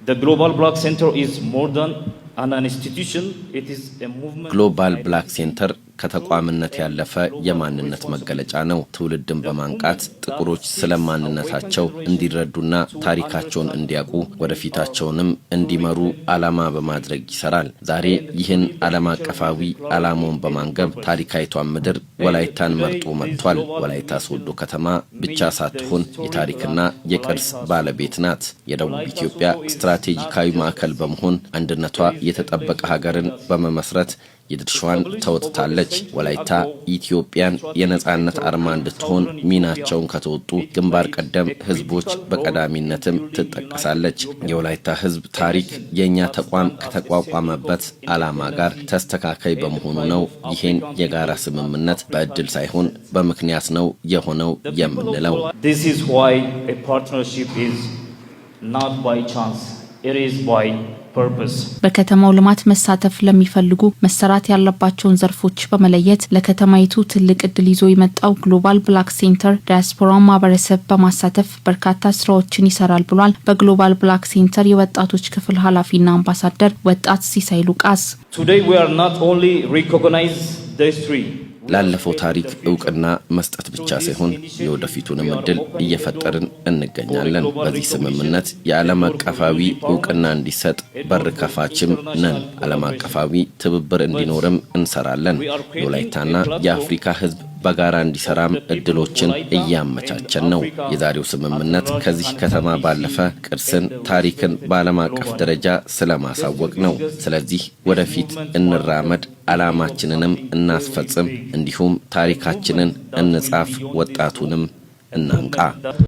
The Global Black Center is more than an institution, it is a movement. ግሎባል ብላክ ሴንተር ከተቋምነት ያለፈ የማንነት መገለጫ ነው። ትውልድን በማንቃት ጥቁሮች ስለ ማንነታቸው እንዲረዱና ታሪካቸውን እንዲያውቁ ወደፊታቸውንም እንዲመሩ ዓላማ በማድረግ ይሰራል። ዛሬ ይህን ዓለም አቀፋዊ ዓላማውን በማንገብ ታሪካዊቷን ምድር ወላይታን መርጦ መጥቷል። ወላይታ ሶዶ ከተማ ብቻ ሳትሆን የታሪክና የቅርስ ባለቤት ናት። የደቡብ ኢትዮጵያ ስትራቴጂካዊ ማዕከል በመሆን አንድነቷ የተጠበቀ ሀገርን በመመስረት የድርሻዋን ተወጥታለች። ወላይታ ኢትዮጵያን የነጻነት አርማ እንድትሆን ሚናቸውን ከተወጡ ግንባር ቀደም ህዝቦች በቀዳሚነትም ትጠቀሳለች። የወላይታ ህዝብ ታሪክ የእኛ ተቋም ከተቋቋመበት ዓላማ ጋር ተስተካካይ በመሆኑ ነው ይህን የጋራ ስምምነት በእድል ሳይሆን በምክንያት ነው የሆነው የምንለው። This is why a partnership is not by chance, it is by purpose. በከተማው ልማት መሳተፍ ለሚፈልጉ መሰራት ያለባቸውን ዘርፎች በመለየት ለከተማይቱ ትልቅ እድል ይዞ የመጣው ግሎባል ብላክ ሴንተር ዲያስፖራውን ማህበረሰብ በማሳተፍ በርካታ ስራዎችን ይሰራል ብሏል። በግሎባል ብላክ ሴንተር የወጣቶች ክፍል ኃላፊና አምባሳደር ወጣት ሲሳይ ሉቃስ። Today we are not only recognize the history, ላለፈው ታሪክ እውቅና መስጠት ብቻ ሳይሆን የወደፊቱንም እድል እየፈጠርን እንገኛለን። በዚህ ስምምነት የዓለም አቀፋዊ እውቅና እንዲሰጥ በር ከፋችም ነን። ዓለም አቀፋዊ ትብብር እንዲኖርም እንሰራለን። የወላይታና የአፍሪካ ሕዝብ በጋራ እንዲሰራም እድሎችን እያመቻቸን ነው። የዛሬው ስምምነት ከዚህ ከተማ ባለፈ ቅርስን፣ ታሪክን በዓለም አቀፍ ደረጃ ስለማሳወቅ ነው። ስለዚህ ወደፊት እንራመድ፣ ዓላማችንንም እናስፈጽም፣ እንዲሁም ታሪካችንን እንጻፍ፣ ወጣቱንም እናንቃ።